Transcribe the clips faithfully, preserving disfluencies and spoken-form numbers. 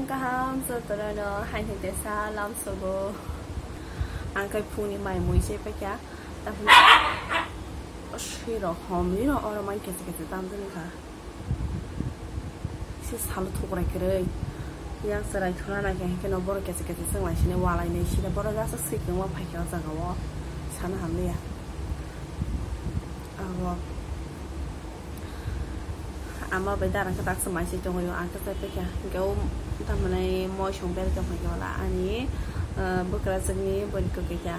Kaham jotono no haini tesa lamsogo. Ang kai phungni mai mui se paikha. Taphun sui rok hom ni rok oro man kese kese tam dini kha. Se salo thukrai kwrwi. Yang chwrai thuna nai khe, hwnkhe no borok kese kese chwng lai sini walai nai sini. Borok jasa swikang ma phaikha o jaga o. Sana hamliya. Abo. Ama bai dara khe tak swmai se tongwi o, ang khe chai paikha. Hwnkhe o tamhinai moisong berwi tongphaikha wala ani, ah, bwkrajwkni boni kwkwi kha.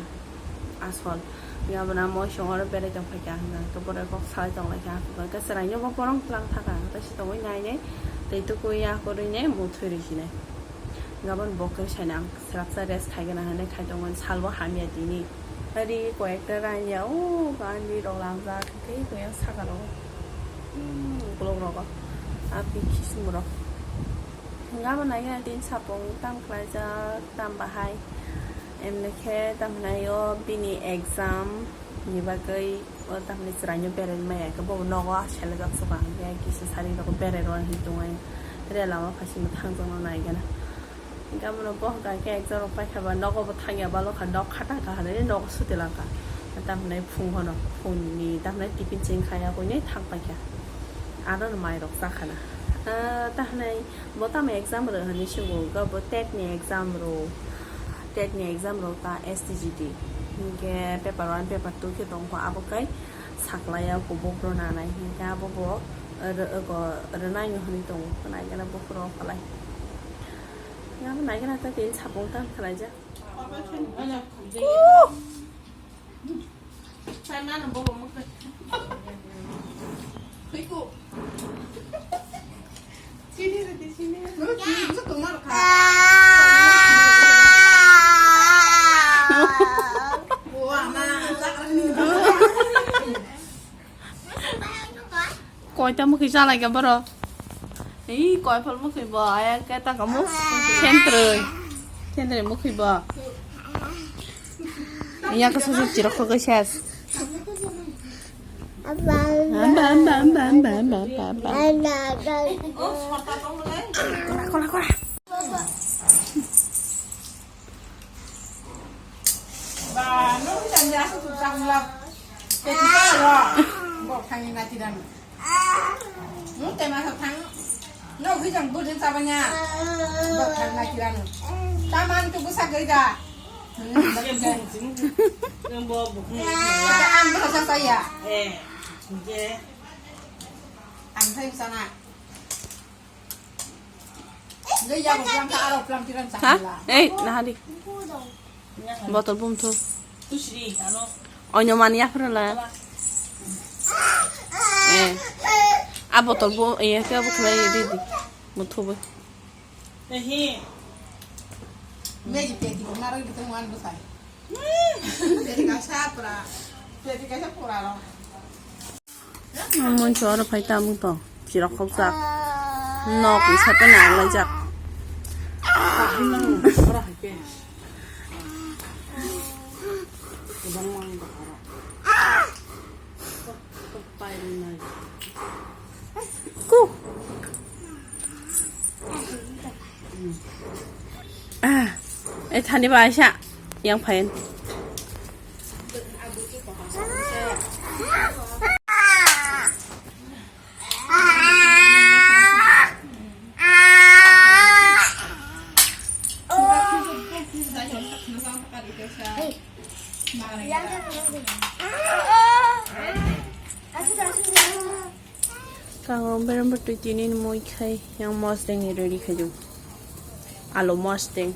Asol. Hwnkhe abono moisong oro berai tongphaikha hwnka hwnkhe borok kok salai tonglaikha. Hwnkhe chwraino bo borong tlang thaka. Tei se tongwi nainai tei tukui ya kwrwinai muthwi rwsinai. Hwnkhe abono bo khe saina ang swrapsa rest khaigwna hinwi khai tongmani salbo hamya tini. Ari koi ekta ranya o gandhi rok lamjak tei koi saka rok. Hmm, ukulok rogo. Api kisum rok. Hwnkhe abo naikhe tini sapung tam khlaijak, tam bahai. Emni khe tamhinai o bini exam ni bagwi o tamhinai chwraino berai maya khe bo nogo selejak suka hwnkhe kisa sari rok berai rw hinwi tongo. Rela o phaisingbo thangjakno naigena. Hwnkhe abono bo hwnkha khe exam rok paikha ba nogo bo thangya balo kha nok khatang kha hinwi nogo suti langkha. Tamhinai phung hono phungni tamhinai tiffin cheng kha ya koi nai thang paikha. Aro no mai rok chakhana. Ah, tamhinai Bo tamo exam rw hinwi sigo, ga bo tet ni exam rw, tet ni exam rw ta S T G T. Hinkhe paper one, paper two khe tongkho, abo kai saklaiya kubuk rw nanai. Hinkhe abo bo rw-, rw-, rwnai no hinwi tongo, naikhe na buphuru o kwlai. Abo naikhe na ta tini sapung tang khlaijak. Koita mukhi chalai kha borok? Ei, koi phal mukhi bo, ayang khe ta kamo. Sentroi. Sentroi mukhi bo. Iya khe susu chirok kho khe ses. Amba, amba, amba. Kora, kora, kora. Ba, no, kita ni aku tu tak lap. Kita lo. Bo khangi na tidak. Hmm, tema sa thang. No, hijang budin sabanya. Bok thang na kirano. Taman tu busa gari da. Hmm, bok thang. Yang bawa buku. Kita an buka sa saya. Eh, je. An saya sana. Gaya bukan tak arah pelan kiran tak Ha? Lah. Eh, nah di. Botol bum thu. Tusri, ano? Onyo mani ya pura la. Eh. A botol bu, eh, ke bu khlai di di. Mu thu bu. Ehe. Meji peti ko naro di tengwan bu sai. Peti ka sapra. Peti ka sapra ro. Moncho oro phai tamung tong, chirok khokjak. Nok ni site nang laijak. Ku. Ah, eh, thani ba aisa, yang phain. Kango berembo twi tini ni mui khai yang mosdeng ni ready khai do. Alo mosdeng.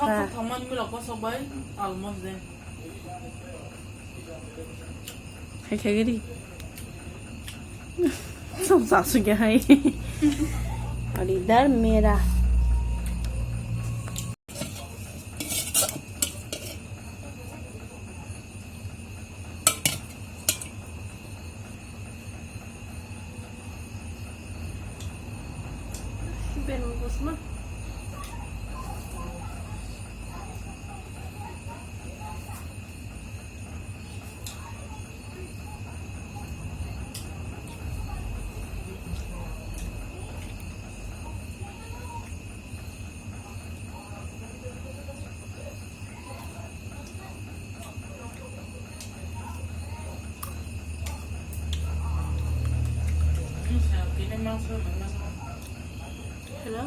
Sok sok thangmani milok bosok bai almost de. Hai khe giri. Sok sok sung khe hai. Khoridaar mera. Hello?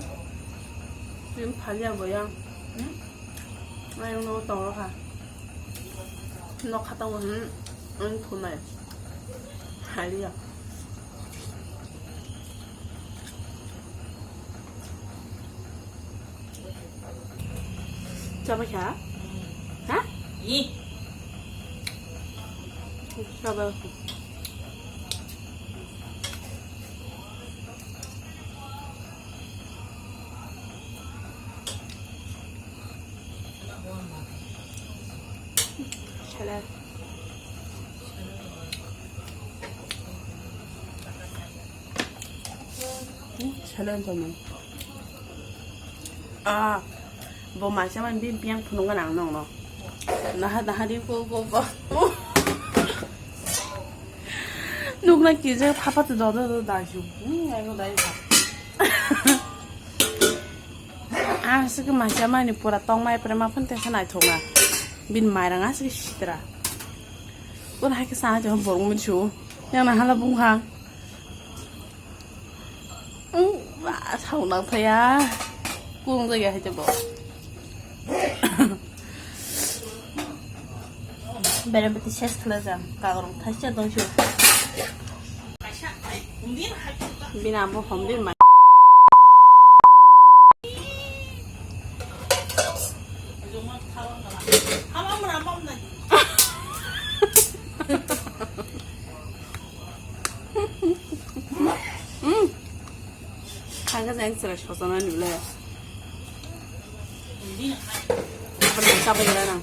Rim phalia boya. Hmm? Ayang no tong ha. No khata wo, hmm. Ang thunai. Halia. Chaba kha? Ha? Yi. Chaba. Salad. Hmm, salad tongmani. Ah, bo masa man bi biang phunung ganang nong no. Naha naha di ko ko ko. Nukna kije phapa tu do do do da ju. Hmm, ai ko dai ba. Ah, sike masa mani pura tong mai pre ma phun te sanai thok na. Bin mai rang asike sitra. Pun hai ke sana jong borong mun chu. Yang na hala bung ha. Ang ba, sao nang thaya. Kung jaya hai jabo. Bere bati ses khala jang. Kagrong thaisa dong shu. Bina bo hom din ma. Khaga jang sra sosona nule. Apa nang sabai jara nang.